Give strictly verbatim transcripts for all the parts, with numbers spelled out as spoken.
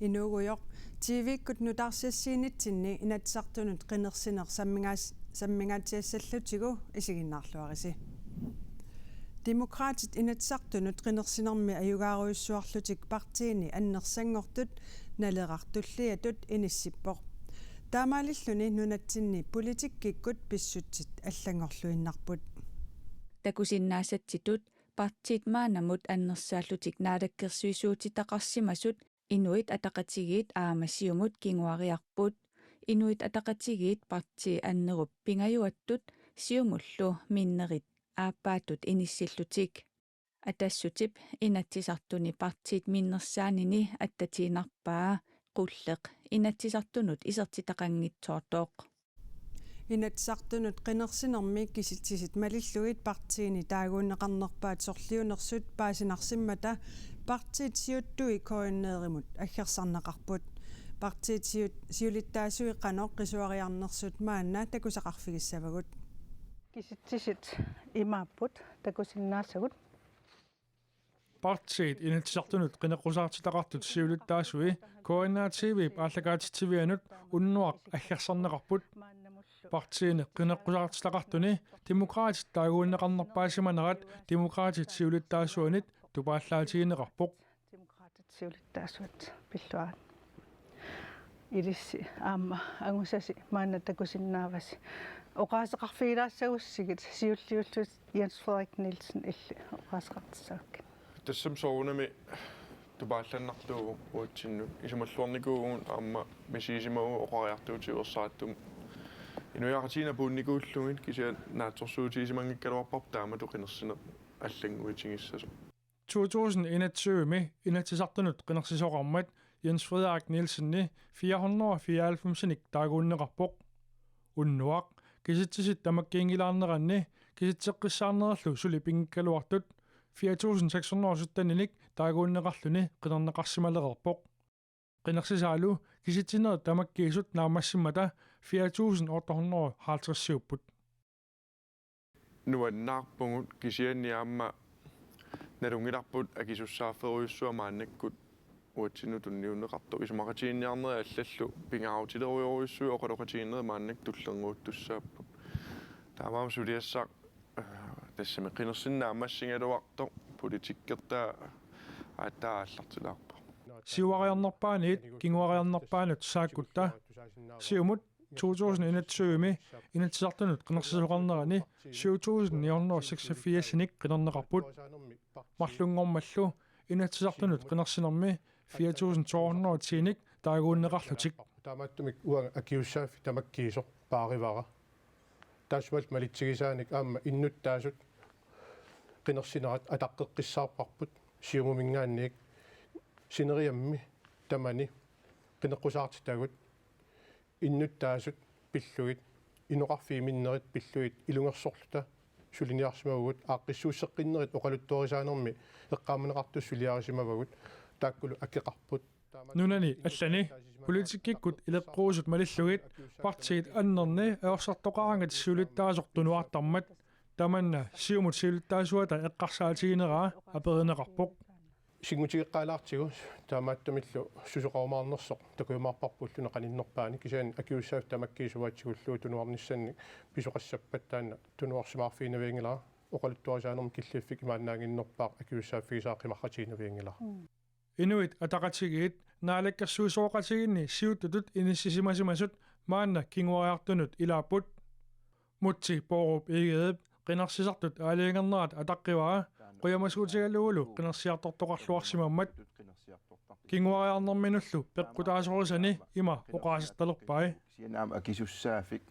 Inuugujoq, T V-kkut nutaarsiassiinitsinni Inatsisartunut qinersineq sammingaas-, sammingaatsiassallutigu isiginnaarluarisi. Demokraatit Inatsisartunut qinersinermi ajugaarujussuarlutik partiini annersanngortut Naleraq tulliatut inissippoq. Taamaalilluni nunatsinni politikkikkut pissutsit allanngorluinnarput. Takusinnaasatsitut partiit maannamut annersaallutik naalakkersuisuutitaqarsimasut Inuit Ataqatigiit aamma Siumut kinguariarput. Inuit Ataqatigiit partii annerup pingajuattut Siumullu minnerit aappaattut inissillutik. Atassutip Inatsisartuni partiit minnersaanini attatiinnarpaa, qulleq Inatsisartunut isertitaqanngitsoortoq. Inatsisartunut qinersinermi kisitsisit malillugit partiini taaguunneqarnerpaat sorliunersut paasinarsimmata partiit siuttui K N R-imut aggersarneqarput. Partiit siut-, siulittaasui qanoq qisuariarnersut maanna takusaqarfigissavagut. Kisitsisit imaapput takusinnaasagut. Partiit Inatsisartunut qineqqusaartitaqartut siulittaasui K N R T V-p aallakaatitsivianut unnuaq aggersarneqarput. Partiini qineqqusaartitaqartuni Demokraatit taaguunneqarnerpaasimanerat Demokraatit siulittaasuanit tupaallaatigineqarpoq. Demokraatit siulittaasuat pilluarit. Ilissi aamma angusasi maanna takusinnaavasi. Oqaaseqarfigilaassagussigit siulliullutit Jens Frederik Nielsen illit oqaaseqartissavakkit. Tassami soorunami tupaallannartuuvoq uatsinnut. Isumalluarnikuuvugut aamma misigisimavugut oqariartuutit iversaarattumik. Inuiaqatigiinni apuunnikuullugit kisianni naatsorsuutigisimanngikkaluarparput taamatut qinersineq allannguitigissasoq. To tusind enogtyve-mi Inatsisartunut qinersisoqarmat Jens Frederik Nielseni fire hundrede og fireoghalvfems-inik taaguunneqarpoq. Unnuaq kisitsisit tamakkiinngilaarneranni kisitseqqissaarnerullu suli pinngikkaluartut fire tusind seks hundrede og sytten-inik taaguunneqarluni qinerneqarsimalereerpoq. Qinersisaalu kisitsinerit tamakkiisut naammassimmata fire tusind otte hundrede og halvtreds-iupput. Nuannaarpugut kisianni aamma nalunngilarput akisussaafferujussuaq maannakkut uatsinnut tunniunneqartoq. Isumaqatigiinniarnerit allallu pingaarutilerujorujussuit oqaloqatigiinnerit maannakkut tullinnguuttussaapput. Taamaammat suliassaq, eh, tassami qinersineq naammassigaluartoq politikkertaa aatsaat aallartilaarpoq. Siuariarnerpaaniit kinguariarnerpaanut saakkutta Siumut to tusind enogtyve-mi Inatsisartunut qinersisoqarnerani syv tusind ni hundrede og seksogfirs-inik qinerneqarput. Marlunngormallu Inatsisartunut qinersinermi fire tusind to hundrede og ti-nik taaguunneqarlutik. Taamaattumik uanga akiussaaffik tamakkiisoq paarivara. Taassumalu malitsigisaanik aamma innuttaasut qinersinerat ataqqeqqissaarparput Siumuminngaanniit sineriammi tamani qineqqusaartitagut innuttaasut pillugit, inoqarfiit minnerit pillugit ilungersorluta suliniarsimavagut, aaqqissuusseqqinnerit oqaluttuarisaanermi eqqaamaneqartut suliarisimavagut, taakkulu akeqarput. Nunani allani politikkikkut ileqquusut malillugit partiit annerni ajorsartoqaraangat siulittaasoq tunuartarmat tamanna Siumut siulittaasuata eqqarsaatigineraa aperineqarpoq. Sinngutigeqqaalaartigu taamaattumillu susoqarumaarnersoq takujumaarparput ulluni qaninnerpaani, kisianni akiussaaffik tamakkiisuup tigullugu tunuarnissannik pisoqassappat taanna tunuarsimaarfiginavianngilara, oqaluttuarisaanermi killiffik imaannaannginnerpaaq akiussaaffigisaa qimarratiinavianngilara. Inuit Ataqatigiit naalakkersuisooqatigiinni siuttutut inissisimasimasut maanna kinguariartunut ilaapput. Múte Bourup Egedep qinersisartut aalajangernerat ataqqivaa qujamasuutigalugulu qinersiartortoqarluarsimammat. Kinguariarnerminullu peqqutaasorisani ima oqaasertalerpai. Kisianni aamma akisussaaffik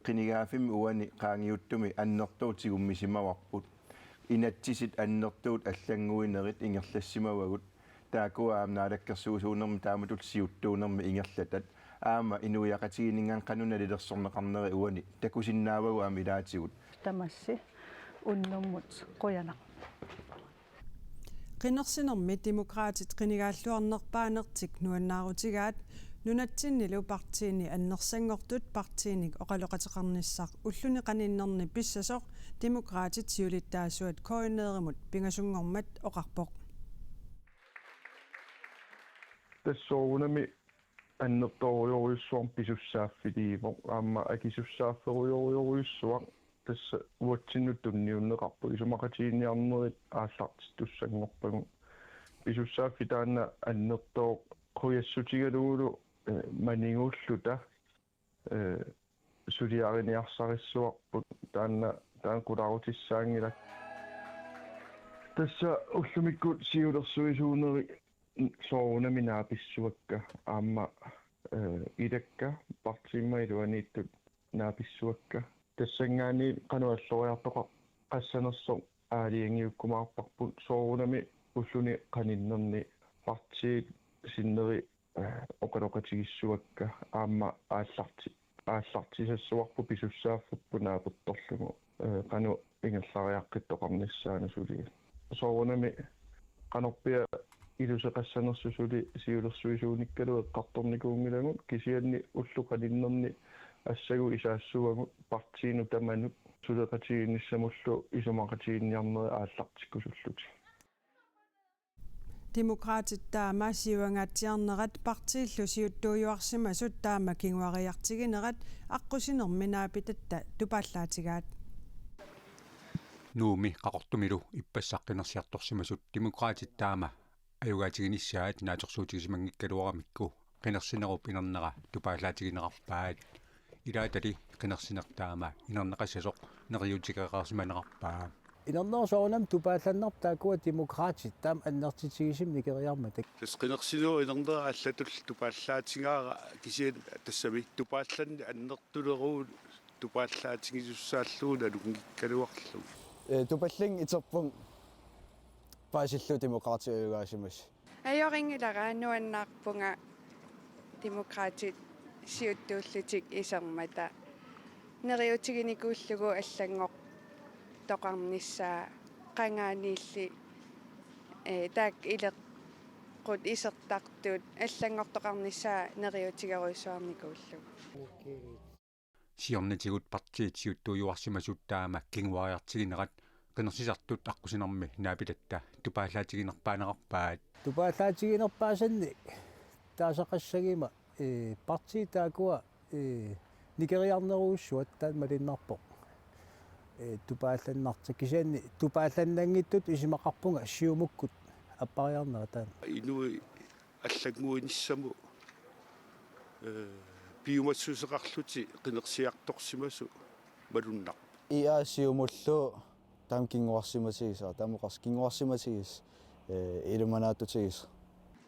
qinigaaffimmi uani qaangiuttumi annertuut tigummisimavarput. Inatsisit annertuut allannguinerit ingerlassimavagut. Taakkua aamma naalakkersuisuunermi taamatullu siuttuunermi ingerlatat. Aamma inuiaqatigiinninngaanniit qanoq nalilersorneqarneri uani takusinnaavagut aamma ilaatigut. Tamassi unnummut qujanaq. Qinersinermi Demokraatit qinigaalluarnerpaanertik nuannaarutigaat nunatsinnilu partiini annersanngortut partiinik oqaloqateqarnissaq ulluni qaninnerni pissasoq Demokraatit siulittaasuat K N R-imut pingasunngormat oqarpoq. Tassa soorunami annertoorujorujussuarmik pisussaaffiliivoq aamma akisussaafferujorujorujussuaq, tassa uatsinnut tunniunneqarpoq isumaqatigiinniarnerit aallartittussanngorpagut. Pisussaaffik taanna annertooq, qujassutigalugulu, eh, manigulluta, eh, suliariniarsarissuarput, taanna, taanna qularutissaanngilaq. Tassa ullumikkut siulersuisuuneri soorunami naapissavakka aamma, eh, ilakka partiimma iluaniittut naapissavakka. Tassanngaanniit qanoq alloriartoqassanersoq aalajangiukkumaarparput, soorunami ulluni qaninnerni partiit sinneri, eh, oqaloqatigissavakka aamma aallarti-, aallartisassuarput pisussaaffipput naapertorlugu, eh, qanoq ingerlariaqqittoqarnissaanut suli. Soorunami qanorpiaq iluseqassanersoq suli siulersuisuunikkalu eqqartornikuunngilagut, kisianni ullut qaninnerni assagut isaassavagut partiinut tamanut suleqatigiinnissamullu isumaqatigiinniarnerit aallartikkusullutik. Demokraatit taama siuangaatsiarnerat partiillu siuttuujuarsimasut taama kinguariartiginerat aqqusinermi naapitatta tupaallaatigaat. Nuummi Qaqortumilu ippassaq qinersiartorsimasut Demokraatit taama ajugaatiginissaat naatsorsuutigisimanngikkaluaramikku qinersinerup inernera tupaallaatigineqarpaat. Ilaatali qinersineq taama inerneqassasoq neriuutigereersimaneqarpaa. Inernerup soorunami tupaallannarpoq taakkua Demokraatit taama annertutigisumik nikeriarmata. Tassa qinersinerup inernera allatulli tupaallaatigaara, kisianni tassami tupaallanneq annertuleruvoq tupaallaatigisussaalluni nalunngikkaluarlugu. Eh, tupallannguuterpunga paasillugu Demokraatit ajugaasimasut. Ajoringilara, nuannaarpunga Demokraatit siuttuullutik isermata. Neriuutiginikuullugu allanngortoqarnissaa qangaaniilli, eh, taakku ileqqut isertartut allanngortoqarnissaa neriuutigerujussuarnikuullugu. Siornatigut partiit siuttuujuarsimasut taama kinguariartiginerat qinersisartut aqqusinermi naapitatta tupaallaatiginerpaaneqarpaat. Tupaallaatiginerpaasannik taasaqassaguma, eh, partiit taakkua, eh, nikeriarnerujussuat taanna malunnarpoq. Eh, tupaallannartoq, kisianni tupaallannanngitsutut isumaqarpunga Siumukkut appariarnera taanna. Inuit allannguinissamut, eh, piumassuseqarlutik qinersiartorsimasut malunnarpoq. I A Siumullu taama kinguarsimatigisara, taama oqarsi-, kinguarsimatigisara, eh, ilumanaatsutigisara.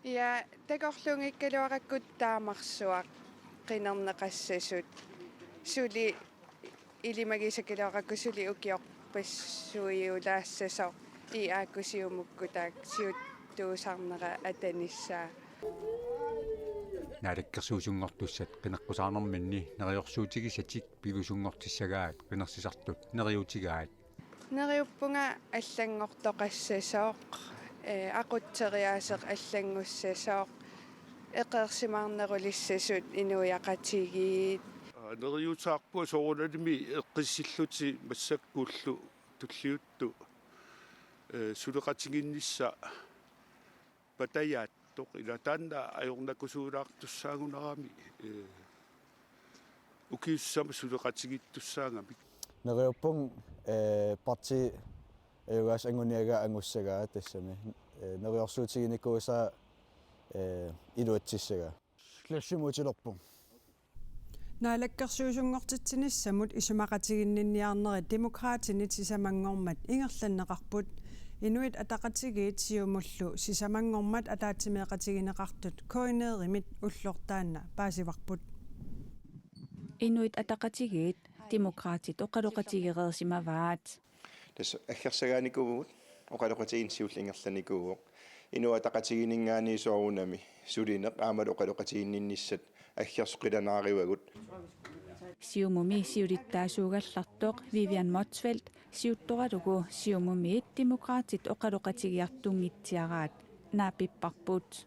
Ja, takorluunngikkaluarakku taamarsuaq qinerneqassasut. Suli ilimagisakkaluarakku suli ukiorpassuiulaassasoq I A-kkut Siumukkut taakku siuttuusarnera atanissaa. Naalakkersuisunngortussat qineqqusaarnerminni neriorsuutigisatik piviusunngortissagaat qinersisartut neriuutigaat. Neriuppunga allanngortoqassasoq, eh, aqutseriaaseq allanngussasoq, eqeersimaarnerulissasut inuiaqatigiit. Neriuutaarpunga soorunalimi eqqissillutik massakkullu tulliuttut, eh, suleqatigiinnissaq patajaattoq, ila taanna ajornakusuulaartussaagunarami, eh, ukiut sisamat suleqatigiittussaagamik. Neriuppunga, eh, partiit ajugaasut anguniagaat angussagaat tassami, eh, neriorsuutiginikuusaa, eh, iluatsissagaa. Klassimutilerput. Naalakkersuisunngortitsinissamut isumaqatiginninniarnerit Demokraatinit sisamanngormat ingerlanneqarput. Inuit Ataqatigiit Siumullu sisamanngormat ataatsimeeqatigineqartut K N R-imit ulloq taanna paasivarput. Inuit Ataqatigiit Demokraatit oqaloqatigereersimavaat. Tassa aggersagaanikuuvugut, oqaloqatigiinneq siulleq ingerlanikuuvoq. Inuit Ataqatigiinninngaanniit soorunami sulineq aammalu oqaloqatiginninnissat aggersoq qilanaarivagut. Siumumi siulittaasuugallartoq Vivian Motzfeldt siuttoralugu Siumumiit Demokraatit oqaloqatigiartunngitsiaraat naapipparput.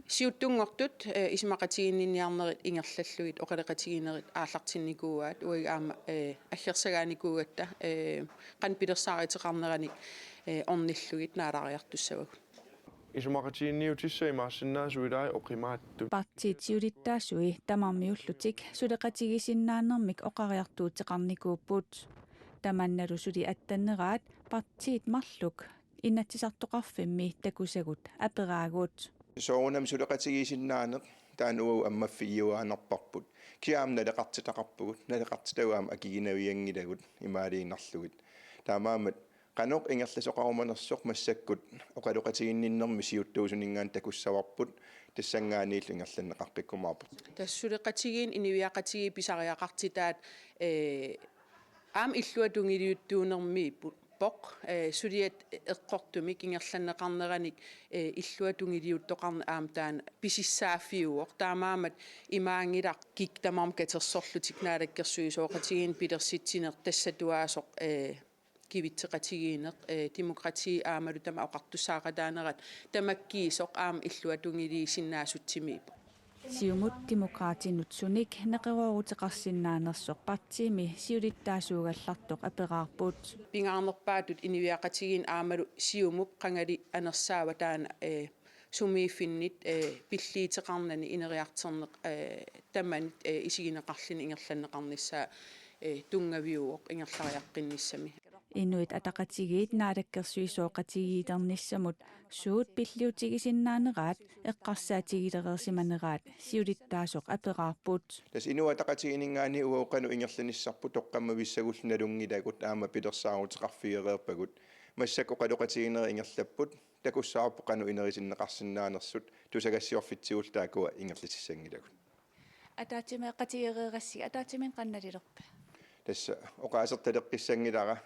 Siuttunngortut, eh, isumaqatiginninniarnerit ingerlallugit oqaloqatiginerit aallartinnikuuaat, uagut aamma, eh, aggersagaanikuugatta, eh, qanoq pilersaaruteqarneranik, eh, ornillugit naalariartussavagut. Isumaqatigiinniutissat imaassinnaasut ilaat oqimaatsut. Partiit siulittaasui tamarmiullutik suleqatigiissinnaanermik oqariartuuteqarnikuupput. Tamannalu suli attanneraat partiit marluk Inatsisartoqarfimmi takusagut aperaagut. Soorunami suleqatigiissinnaaneq taanna uagut ammaffigiuaannarparput. Kisianni aamma naleqartitaqarpugut, naleqartitagut aamma akiginavianngilagut imaaliinnarlugit. Taamaammat qanoq ingerlasoqarumanersoq massakkut oqaloqatiginninnermi siuttuusuninngaanniit takussavarput, tassanngaanniillu ingerlanneqaqqikkumaarpoq. Tassa suleqatigiinneq inuiaqatigiit pisariaqartitaat, ee, aamma illuatungiliuttuunermiippoq, ee, suliat eqqortumik ingerlanneqarneranik, ee, illuatungiliuttoqarneq aamma taanna pisissaaffiuvoq. Taamaammat imaanngilaq kikkut tamarmik katersorlutik naalakkersuisooqatigiinneq pilersitsineq tassatuaasoq, ee, kivitseqatigiinneq, ee, demokrati aammalu tamaat oqartussaaqataanerat tamakkiisoq aamma illuatungiliisinnaasutsimiippoq. Siumut Demokraatinut sunik neqerooruteqarsinnaanersoq partiimi siulittaasuugallartoq aperaarput. Pingaarnerpaatut inuiaqatigiinneq aammalu Siumup qangali anersaava taanna, ee, sumiiffinnit, ee, pilliuteqarnani ineriartorneq, ee, tamanit, ee, isigineqarluni ingerlanneqarnissaa, ee, tunngaviuvoq ingerlariaqqinnissami. Inuit Ataqatigiit naalakkersuisooqatigiilernissamut suut pilliutigisinnaaneraat eqqarsaatigilereersimaneraat siulittaasoq aperaarput. Tassa Inuit Ataqatigiinninngaanniit uagut qanoq ingerlanissarput toqqammavissagullu nalunngilagut aamma pilersaaruteqarfigereerpagut. Massakkut oqaloqatiginerit ingerlapput, takussavarput qanoq ineriartortinneqarsinnaanersut, tusagassiorfitsigullu taakkua ingerlatissanngilagut. Ataatsimeeqatigeereerassigit, ataatsimiinneq qanoq nalilerpa? Tassa oqaasertaleqqissanngilara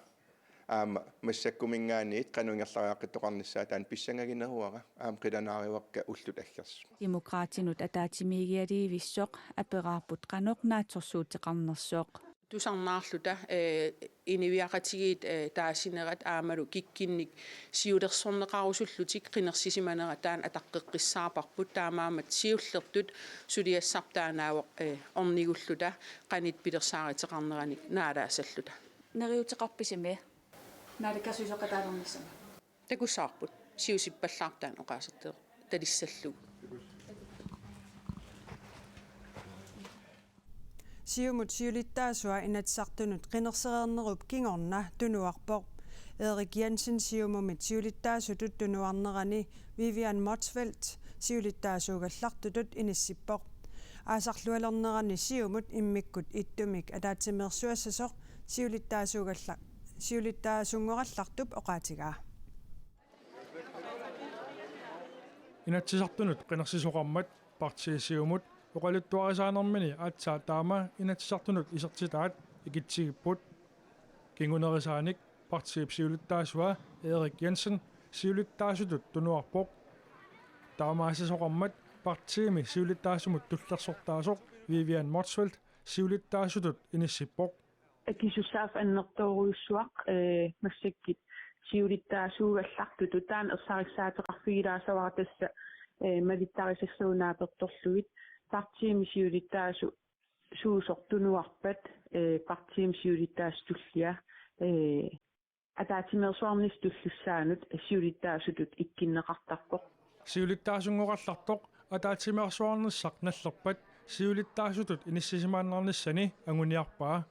aamma massakkuminngaanniit qanoq ingerlariaqqittoqarnissaa taanna pissangagineruara aamma qilanaarivaakka ullut aggersut. Demokraatinut ataatsimiigialiivissoq aperaarput qanoq naatsorsuuteqarnersoq. Tusarnaarluta, ee, inuiaqatigiit, ee, taasinerat aammalu kikkunnik siulersorneqarusullutik qinersisimanerat taanna ataqqeqqissaarparput, taamaammat siullertut suliassarput taannaavoq, ee, ornigulluta qanoq pilersaaruteqarneranik naalaasalluta. Neriuuteqarpisimi naalakkersuisooqataalernissamut? Takussavarput. Siusippallaarpoq taanna oqaasertalissallugu. Siumut siulittaasua Inatsisartunut qinersereernerup kingorna tunuarpoq. Erik Jensen Siumumit siulittaasutut tunuarnerani Vivian Motzfeldt siulittaasuugallartutut inissippoq. Aasarlualernerani Siumut immikkut ittumik ataatsimeersuassasoq siulittaasuugalla-, siulittaasunngorallartup oqaatigaa. Inatsisartunut qinersisoqarmat partii Siumut oqaluttuarisaanermini aatsaat taama Inatsisartunut isertitaat ikitsigipput. Kingunerisaanik partiip siulittaasua Erik Jensen siulittaasutut tunuarpoq. Taamaassasoqarmat partiimi siulittaasumut tullersortaasoq Vivian Motzfeldt siulittaasutut inissippoq. Akisussaaffik annertoorujussuaq, ee, massakkut siulittaasuugallartutut taanna ersarissaateqarfigilaassavara tassa, ee, malittarisassagut naapertorlugit partiimi siulittaasuusoq tunuarpat, ee, partiimi siulittaasup tullia, ee, ataatsimeersuarnissap tullissaanut siulittaasutut ikkunneqartarpoq. Siulittaasunngorallartoq ataatsimeersuarnissaq nallerpat siulittaasutut inissisimaannarnissani anguniarpaa.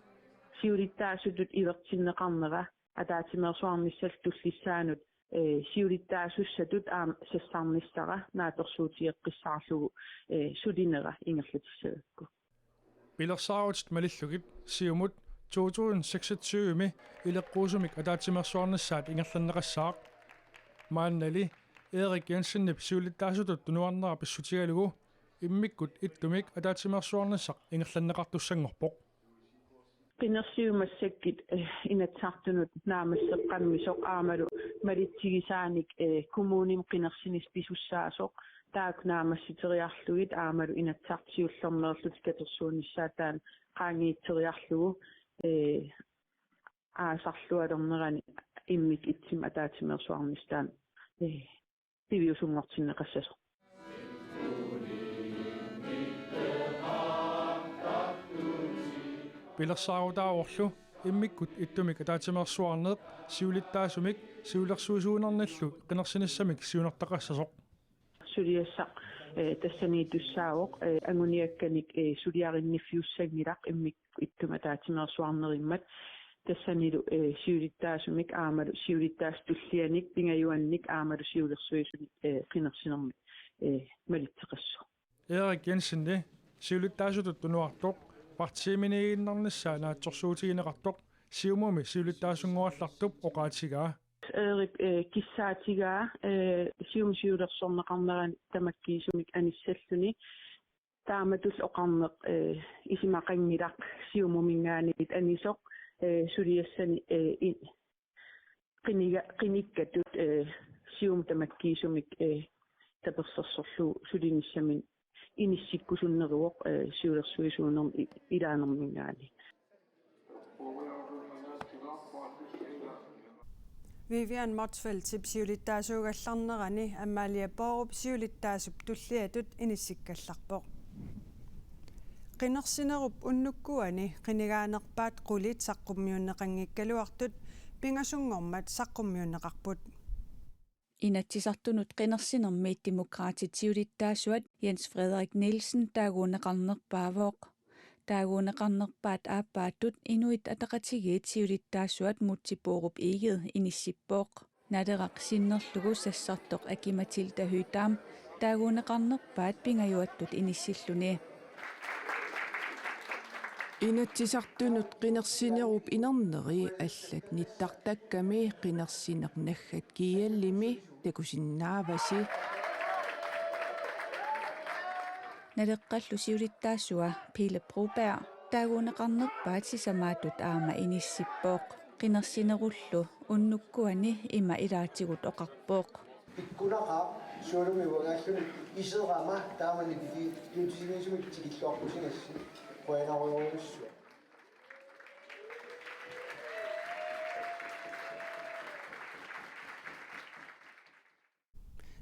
Siulittaasutut ivertinneqarnera ataatsimeersuarnissallu tullissaanut, ee, siulittaasussatut aamma sassarnissara naatsorsuutigeqqissaarlugu, ee, sulinera ingerlatissagakku. Pilersaarutit malillugit Siumut to tusind seksogtyve-mi ileqquusumik ataatsimeersuarnissaat ingerlanneqassaaq. Maannali Erik Jensenip siulittaasutut tunuarnera pissutigalugu immikkut ittumik ataatsimeersuarnissaq ingerlanneqartussanngorpoq. Qinersineq massakkut, eh, Inatsisartunut naammasseqqammisoq aammalu malitsigisaanik, eh, kommunimi qinersinissaq pisussaasoq, taakku naammassiteriarlugit aammalu Inatsisartut siullermeerlutik katersuunissaat taanna qaangiuteriarlugu, eh, aasarlualernerani immikkut ittumik ataatsimeersuarnissaq taanna, eh, piviusunngortinneqassasoq. Pilersaarutaavorlu immikkut ittumik ataatsimeersuarneq siulittaasumik siulersuisuunernilu qinersinissamik siunertaqassasoq. Suliassaq, eh, tassaniitussaavoq, eh, anguniakkanik, eh, suliarinniffiussanngilaq immikkut ittumik ataatsimeersuarnerimmat, tassanilu, eh, siulittaasumik aammalu siulittaasup tullianik pingajuannik aammalu siulersuisunik, eh, qinersinermik, eh, malitseqassaaq. Erik Jensen, siulittaasutut tunuartoq, partiiminiiginnarnissaa naatsorsuutigineqartoq Siumumi siulittaasunngoraluartup oqaatigaa. Erik, eh, kissaatigaa, eh, Siumup siulersorneqarnerani tamakkiisumik anissalluni. Taamatullu oqarneq, eh, isumaqanngilaq Siumuminngaanniit anisoq, eh, suliassani, eh, i-, qiniga-, qinikkatut, eh, Siumup tamakkiisumik, eh, tapersersorlugu sulinissaminut inissikkusunneruvoq, eh, siulersuisuunermi i-, ilaanerminngaanniit. Vivian Motzfeldtip siulittaasuugallarnerani Amalie Bourup siulittaasup tulliatut inissikkallarpoq. Qinersinerup unnukkuani qinigaanerpaat qulit saqqummiunneqanngikkaluartut pingasunngormat saqqummiunneqarput. Inatsisartunut qinersinermi Demokraatit siulittaasuat Jens Frederik Nielsen taaguunneqarnerpaavoq. Taaguunneqarnerpaat aappaattut Inuit Ataqatigiit siulittaasuat Múte Bourup Egede inissippoq. Naleraq sinnerlugu sassartoq Aki-Matilda Høegh-Dam taaguunneqarnerpaat pingajuattut inissilluni. Inatsisartunut qinersinerup inerneri allat nittartakkami qinersineq naggat G L-imi takusinnaavasi. Naleqqallu siulittaasua Pele Broberg taaguunneqarnerpaat sisamaatut aamma inissippoq. Qinersinerullu unnukkuani ima ilaatigut oqarpoq. Pikkunaqaaq suulumi uangaalluni iserama taamani piti-, piutisiniisumik tikilluaqqusigassi qujanarujorujussuaq.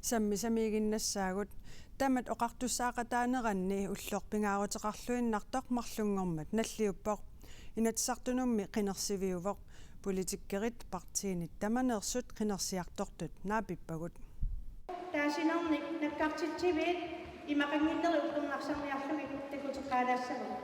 Sammisamiiginnassaagut. Tamat oqartussaaqataaneranni ulloq pingaaruteqarluinnartoq marlunngormat nalliuppoq. Inatsisartunummi qinersiviuvoq. Politikerit partiinit tamaneersut qinersiartortut naapippagut. Taasinernik nakkartitsiviit imaqannginneri uppernarsarniarlugit takuteqqaalaassavagut.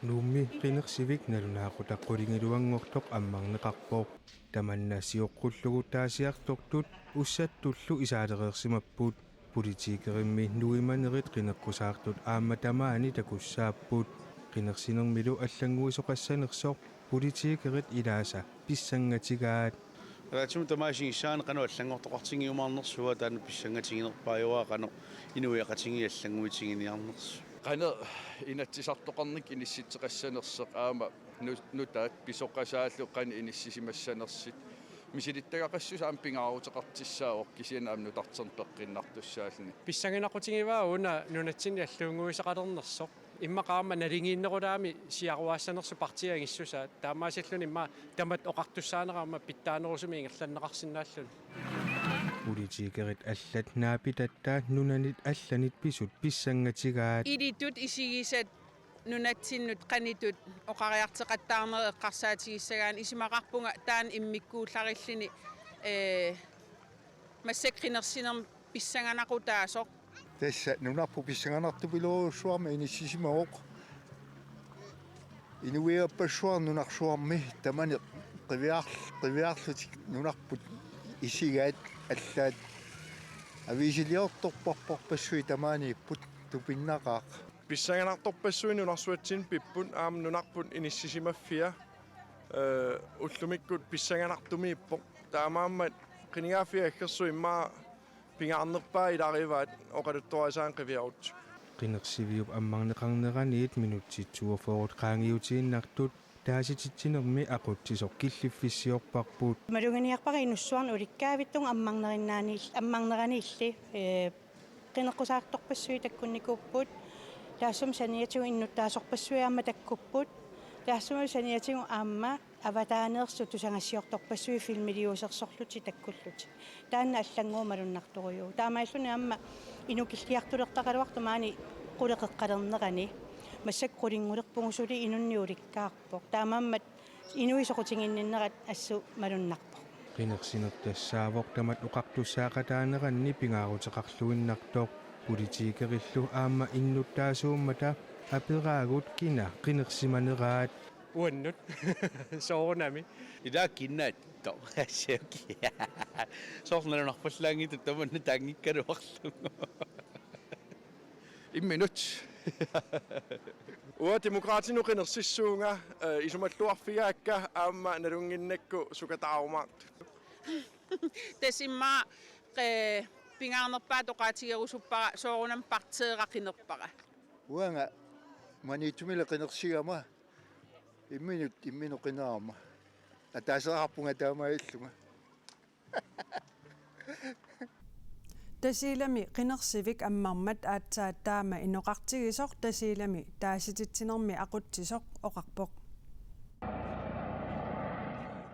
Nuummi qinersivik nalunaaqutaq qulingiluanngortoq ammarneqarpoq. Tamanna sioqqullugu taasiartortut ussattullu isaalereersimapput. Politikerimmi nuimanerit qineqqusaartut aamma tamaani takussaapput. Qinersinermilu allannguisoqassanersoq politikerit ilaasa pissangatigaat. Ataatsimut tamaat isigissaani qanoq allanngortoqartinngiumaarnersuaq, taanna pissangatiginerpaajuvoq qanoq inuiaqatigiit allannguitiginiarnersut. Qanoq inatsisartoqarnikkut inissitseqassanersoq aamma nu-, nutaat pisoqasaallu qanoq inissisimassanersut. Misilittagaqassusaa aamma pingaaruteqartussaavoq kisianni aamma nutarterneq peqqinnartussaalluni. Pissanganaqutigivaat una nunatsinni alluunnguisoqalernersoq. Immaqa aamma naligiinnerulaami siaruaassanersoq partiit angissusaat. Taamaasilluni immaqa tamat oqartussaanera aamma pitsaanerusumik ingerlanneqarsinnaalluni. Politikerit allat naapitatta nunanit allanit pisut pissangatigaat. Ilitut isigisat nunatsinnut qanoq ittoq oqariartoqattaarnerat eqqarsaatigissagaanni isumaqarpunga taanna immikkuullarilluni, ee, massakkut qinersinermi pissanganaqutaasoq. Tassa nunarput pissanganartupilorujussuarmik inissisimavoq. Inuiappassuarnik nunarsuarmi tamaneq qiviar-, qiviarlutik nunarput isigaat allaat aviisiliortorparpassuit tamaaniipput tupinnaqaaq. Pissanganartorpassuit nunarsuatsinni pipput aamma nunarput inissisimaffia, ee, ullumikkut pissanganartumiippoq. Taamaammat qinigaaffik aggersut immaqa pingaarnerpaat ilagivaat oqaluttuarisaannik qiviarutsigu. Qinersiviup ammarneqarneraniit minutsit toogfyrre qaangiutiinnartut taasititsinermi aqutsisoq killiffissiorparput. Maluginiarpara inussuarnut ulikkaavittugut ammarnerinnaaniill-, ammarneraniilli, ee, qineqqusaartorpassuit takkunnikuupput, taassuma saniatigut innuttaasorpassuit aamma takkupput, taassuma saniatigut aamma avataaneersut tusagassiortorpassuit filmiliuusersorlutik takkullutik. Taanna allannguup malunnartorujuuvoq. Taamaalilluni aamma inukilliartulertaraluartoq maani quleqeqqalernerani. Massakkut qulinngulerpugut suli inunnik ulikkaarpoq. Taamaammat inuit soqutiginninnerat assut malunnarpoq. Qinersineq tassaavoq tamat oqartussaaqataaneranni pingaaruteqarluinnartoq. Politikerillu aamma innuttaasuummata aperaagut kina qinersimaneraat. Uannut. Soorunami. Ila kinnaat. Tom. Soorlu nalunarpallaanngitsut tamanna taanngikkaluarlugu. Imminut. Uanga Demokraatinut qinersissuunga, eh, isumalluarfigaakka aamma nalunnginnakku sukataarumaartut. Tassa immaqa, eh, pingaarnerpaatut oqaatigerusuppara soorunami partiiga qinerpara. Uanga Maniitsumili qinersigama imminut, imminut qinerama. Ataaseqarpunga taamaallunga. Tasiilami qinersivik ammarmat aatsaat taama inoqartigisoq Tasiilami taasititsinermi aqutsisoq oqarpoq.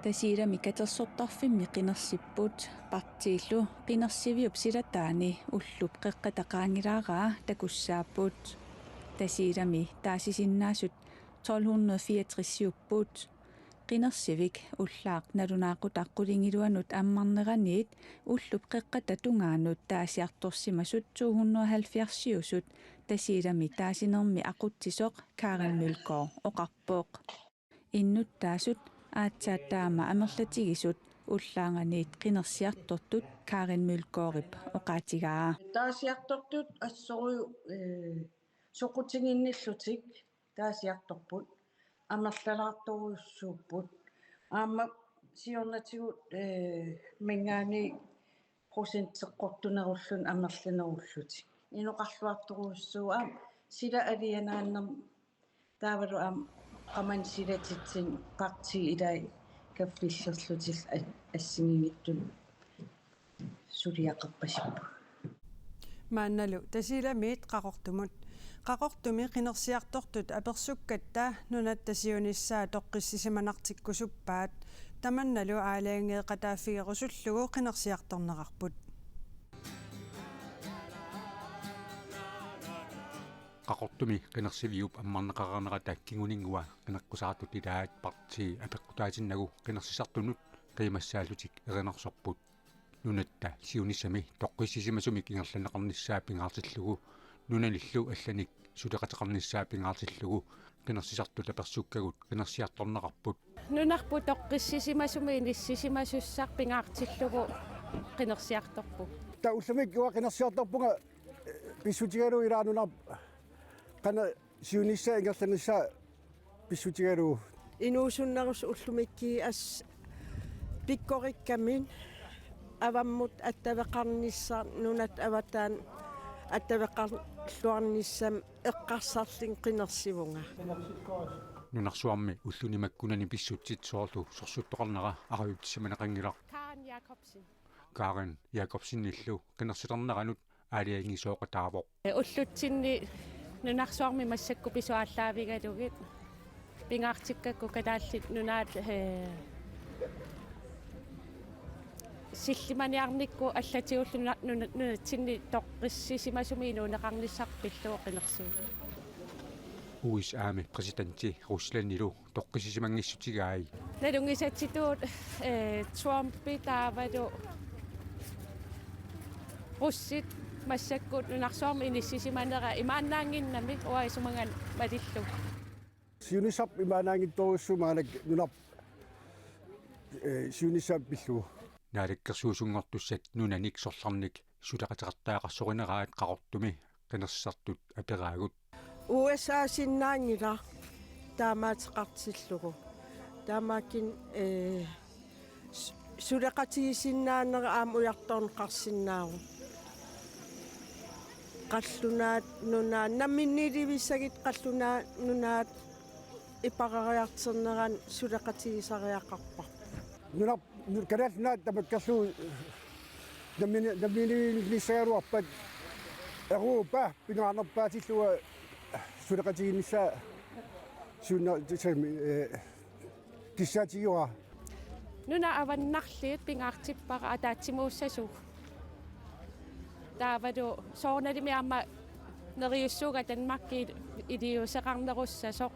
Tasiilami katersortarfimmi qinersipput partiillu qinersiviup silataani ullup qeqqata qaangilaarnera takussaapput. Tasiilami taasisinnaasut tolv hundrede fireogtresiupput. Qinersivik ullaaq nalunaaqutaq qulingiluanut ammarneraniit ullup qeqqata tungaanut taasiartorsimasut to hundrede halvfjerdsiusut Tasiilami taasinermi aqutsisoq Karin Mølgaard oqarpoq. Innuttaasut aatsaat taama amerlatigisut ullaarnganiit qinersiartortut Karin Mølgaardip oqaatigaa. Taasiartortut assorujuk, eh, soqutiginnillutik taasiartorput, amerlalaartorujussuupput. Aamma siornatigut, eh, mingaani procenteqqortunerulluni amerlanerullutik. Inoqarluartorujussuuvoq aamma sila alianaannermi taavalu aamma qamani silatitsineq partiit ilai kaffillerlutillu a-, assigiinngitsunik suliaqarpasipput. Maannalu Tasiilamiit Qaqortumut. Qaqortumi qinersiartortut apersukkatta nunatta siunissaa toqqissisimanartikkusuppaat. Tamannalu aalajangeeqataaffigerusullugu qinersiartornerarput. Qaqortumi qinersiviup ammarneqareernerata kinguninngua qineqqusaartut ilaat partii apeqqutaatinnagu qinersisartunut qiimassaallutik erinarsorput. Nunatta siunissami toqqissisimasumik ingerlanneqarnissaa pingaartillugu, nunanillu allanik suleqateqarnissaa pingaartillugu, qinersisartut apersukkagut qinersiartorneqarput. Nunarput toqqissisimasumik inissisimasussaq pingaartillugu qinersiartorpugut. Taava ullumikkut uanga qinersiartorpunga, eh, pissutigalugu ilaa nunarput qanoq siunissaa ingerlanissaa pissutigalugu. Inuusunnerusoq ullumikkut assut pikkorikkami avammut attaveqarnissaq, nunatta avataani attaveqarluarnissamut eqqarsarlunga qinersivunga. Nunarsuarmi ulluni makkunani pissutsit soorlu sorsuttoqarnera arajutsisimaneqanngilaq. Karen Jakobsen. Karen Jakobsenillu qinersilerneranut aalajangiisooqataavoq. Ullutsinni nunarsuarmi massakkut pisut aallaavigalugit pingaartikkakku Kalaallit Nunaat, eh, sillimaniarnikkut allatigullu nuna-, nuna-, nunatsinni toqqissisimasumik inuuneqarnissaq pillugu qinersivunga. U S A-mi præsidenti Ruslandilu toqqissisimanngissutigai. Nalunngisatsinni, eh, Trumpi taavalu russit massakkut nunarsuarmi inissisimanera imaannaannginnami uanga isumaga malillugu. Siunissaq imaannaanngitsorujussuuvoq maannakkut nunarput, eh, siunissamut pillugu. Naalakkersuisunngortussat nunanik sorlarnik suleqateqartariaqarsorineraat Qaqortumi qinersisartut aperaagut. U S A-sinnaanngilaq taamaateqartillugu. Taamaakkini, eh, su-, suleqatigisinnaanera aamma ujartorneqarsinnaavoq. Qallunaat Nunaat, nammineerlivissagutta Qallunaat Nunaat iperariartornerani suleqatigisariaqarparput. Nunap-, nu-, Kalaallit Nunaat tamakkerlugu nammini-, namminiilivinnissagaluarpat Europa pingaarnerpaatillugu suleqatigiinnissaa suunna-, tisami, eh, kissaatigiuara. Nunat avannarliit pingaartippara ataatsimuussasugut. Taavalu soorunalimi aamma neriussuunga Danmarki iliuuseqarnerussasoq.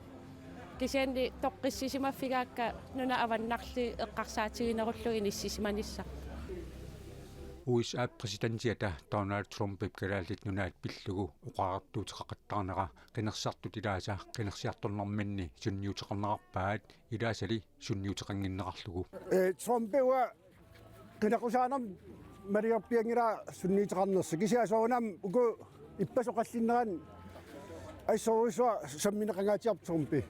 Kisianni toqqissisimaffigaakka nunat avannarli eqqarsaatiginerullugu inissisimanissaq. U S A-p præsidentiata Donald Trumpip Kalaallit Nunaat pillugu oqariartuuteqaqattaarnera qinersisartut ilaasa qinersiartornerminni sunniuteqarnerarpaat, ilaasali sunniuteqannginnerarlugu. Ee, Trumpi uanga qineqqusaanera maliorpianngilaa sunniuteqarnersi. Kisianni soorunami uku ippassaq oqallinneranni assorsuaq sammineqangaatsiarpoq Trumpi.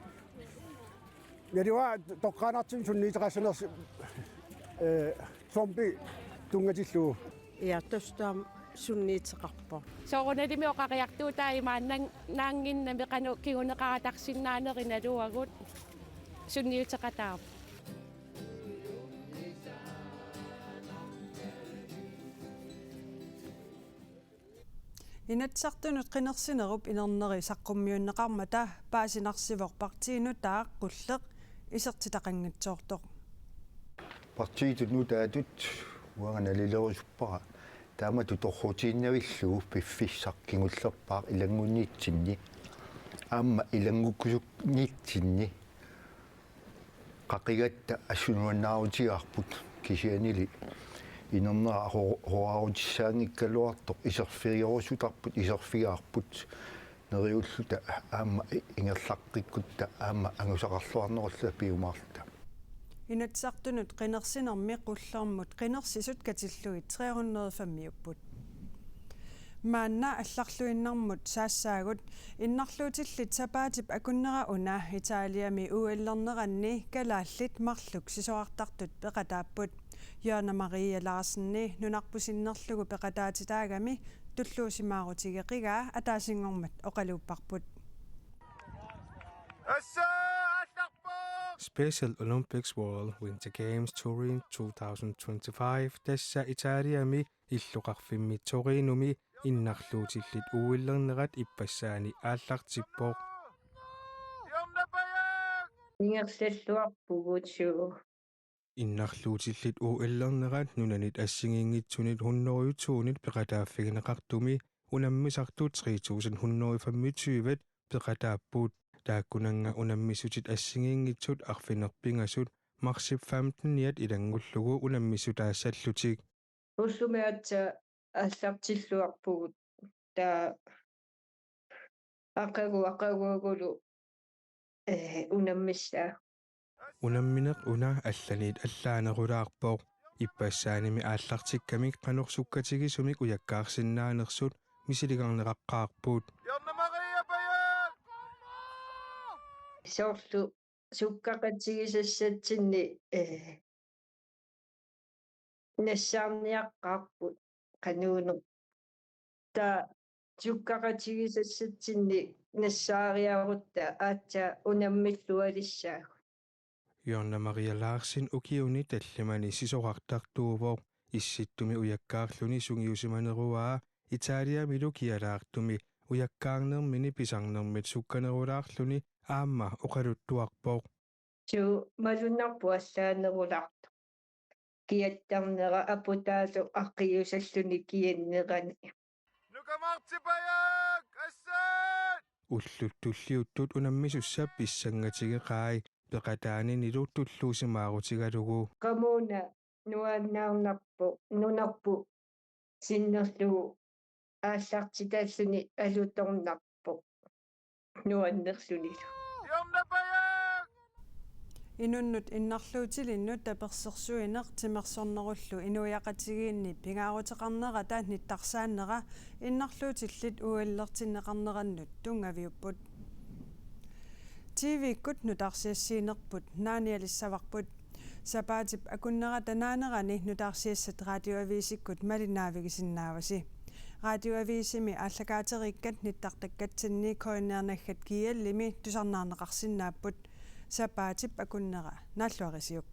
Naluara toqqaannartumik sunniuteqassanersoq, ee, Trumpi tunngatillugu. Ja, tassa taama sunniuteqarpoq. Soorunalimi oqariartuutaa imaannaannginnami qanoq kinguneqaratarsinnaaneri naluagut sunniuteqataarpoq. Inatsisartunut qinersinerup inerneri saqqummiunneqarmata paasinarsivoq Partii Nutaaq Qulleq isertitaqanngitsoortoq. Partiitut nutaatut uanga nalilerusuppara taamatut torrutiinnavillugu piffissaq kingullerpaaq ilanngunnitsinni aamma ilanngukkusunnitsinni. Qaqigatta assut nuannaarutigaarput, kisiannili inernera ho-, horaarutissaanngikkaluartoq iserfigerusutarput, iserfigaarput, neriulluta aamma ingerlaqqikkutta aamma angusaqarluarnerulluta piumaarluta. Inatsisartunut qinersinermi qullermut qinersisut katillugit tre hundrede og fem-iupput. Maanna allarluinnarmut saassaagut, innarluutillit sapaatip akunnera una Italiami O L-erneranni kalaallit marluk sisorartartut peqataapput. Jørgen Marie Larsen nunarput sinnerlugu peqataatitaagami tulluusimaarutigeqigaa ataasinngormat oqaluupparput. Special Olympics World Winter Games Turin two thousand twenty-five, tassa Italiami illoqarfimmi Torinumi innarluutillit O L-ernerat ippassaani aallartippoq. Ingerlalluarpugut suu. Innarluutillit O L-ernerat nunanit assigiinngitsunit hundrede og to-nit peqataaffigineqartumi unammisartut tre tusind hundrede og femogtyve peqataapput. Taakkunannga unammissutit assigiinngitsut arfineq-pingasut marsip femten-iat ilanngullugu unammissutaassallutik. Ullumi aatsaat aallartilluarpugut, taava aqagu aqaguagulu, ee, unammissaa. Unammineq una allaniit allaanerulaarpoq. Ippassaanimi aallartikkamik qanoq sukkatigisumik ujakkaarsinnaanersut misiligarneqaqqaarput. Soorlu sukkaqatigisassatsinni, ee, nassaarniaqqaarput qanuuneq. Taava sukkaqatigisassatsinni nassaariarutta aatsaat unammillualissaagut. Jørgen Marie Larsen ukiuni tallimani sisorartartuuvoq, Issittumi ujakkaarluni sungiusimaneruaa Italiamilu kialaartumi ujakkaarnermini pisarnermit sukkanerulaarluni aamma oqaluttuarpoq. Suu, malunnarpoq allaanerulaartoq. Kiattarnera aputaalu aqqiusalluni kiannerani. Nukamartipajaak assat! Ullut tulliuttut unammisussap pissangatigeqaaq peqataaninilu tulluusimaarutigalugu. Qamuuna nuannaarnarpoq, nunarput sinnerlugu aallartitalluni alutornarpoq nuannerlunilu. Inunnut innarluutilinnut tapersersuineq timersornerullu inuiaqatigiinni pingaaruteqarnerata nittarsaannera innarluutillit O L-ertinneqarnerannut tunngaviupput. T V-kkut nutaarsiassiinerput naanialissavarput. Sapaatip akunnerata naanerani nutaarsiassat Radioavisikkut malinnaavigisinnaavasi. Radioavisimi aallakaateriikkat nittartakkatsinni K N R naggat G L-imi tusarnaarneqarsinnaapput. Sapaatip akunnera naalluarisiuk.